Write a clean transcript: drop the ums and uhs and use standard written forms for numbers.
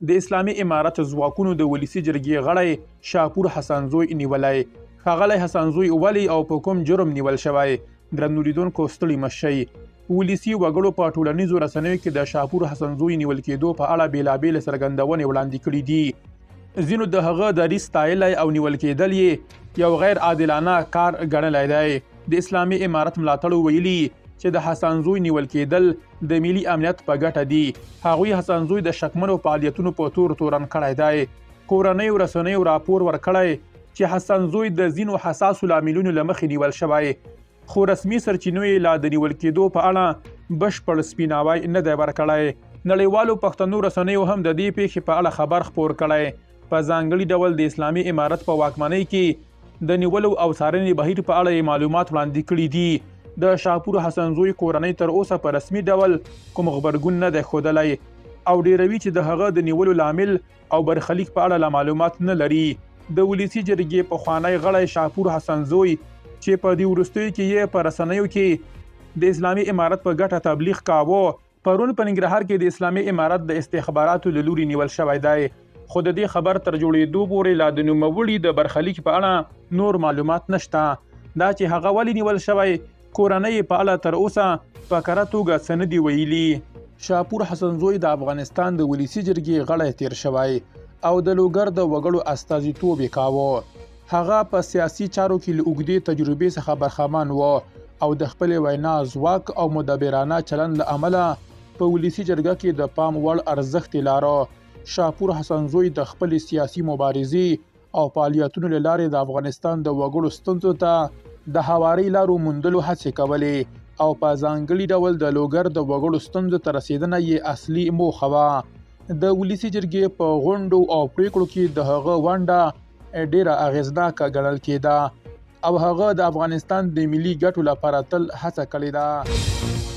د اسلامي امارت ځواکونو د ولسي جرګې غړی شاپور حسنزوی نیولی. ښاغلی حسنزوی ولې او په کوم جرم نیول شوی؟ درنو لیدونکو، ستړي مه شئ. ولسي وګړو په ټولنیزو رسنیو کې د شاپور حسنزوی نیول کېدو په اړه بېلابېلې څرګندونې وړاندې کړې دي. ځینو د هغه دریځ ستایلی او نیول کېدل یې یو غیر عادلانه کار ګڼلی دی. د اسلامي امارت ملاتړو ویلي چې د حسنزوی نیول کېدل د ملي امنیت په ګټه دي. هغوی حسنزوی د شکمنو فعالیتونو په تور تورن کړی دی. کورنیو رسنیو راپور ورکړی چې حسنزوی د ځینو حساسو لاملونو له مخې نیول شوی، خو رسمي سرچینو یې لا د نیول کېدو په اړه بشپړ سپیناوی نه دی ورکړی. نړیوالو پښتنو رسنیو هم د دې پیښې په اړه خبر خپور کړی، په ځانګړي ډول د اسلامي امارت په واکمنۍ کې د نیولو او څارنې بهیر په اړه یې معلومات وړاندې کړي دي. د شاپور حسنزوی کورنۍ تر اوسه په رسمي ډول کوم غبرګون نه دی ښودلی او ډېروي چې د هغه د نیولو لامل او برخلیک په اړه لا معلومات نه لري. د ولسي جرګې پخوانی غړی شاپور حسنزوی چې په دې وروستیو کې یې په رسنیو کې د اسلامي امارت په ګټه تبلیغ کاوه، پرون په ننګرهار کې د اسلامي امارت د استخباراتو له لوري نیول شوی دی، خو د دې خبر تر جوړېدو پورې لا د نوموړي د برخلیک په اړه نور معلومات نشته. دا چې هغه ولې نیول شوی، کورنۍ یې په اړه تر اوسه په کره توګه څه نه دي ویلي. شاپور حسنزوی د افغانستان د ولسي جرګې غړی تېر شوی او د لوګر د وګړو استازیتوب یې کاوه. هغه په سیاسي چارو کې له اوږدې تجربې څخه برخمن و او د خپلې وینا ځواک او مدبرانه چلند له امله په ولسي جرګه کې د پام وړ ارزښت یې لاره. شاپور حسنزوی د خپلې سیاسي مبارزې او فعالیتونو له لارې د افغانستان د وګړو ستونزو ته د هوارۍ لارو موندلو هڅې کولې او په ځانګړي ډول د لوګر د وګړو ستونزو ته رسېدنه یې اصلي موخه وه. د ولسي جرګې په غونډو او پرېکړو کې د هغه ونډه ډېره اغېزناکه ګڼل کېده او هغه د افغانستان د ملي ګټو لپاره تل هڅه کړې ده.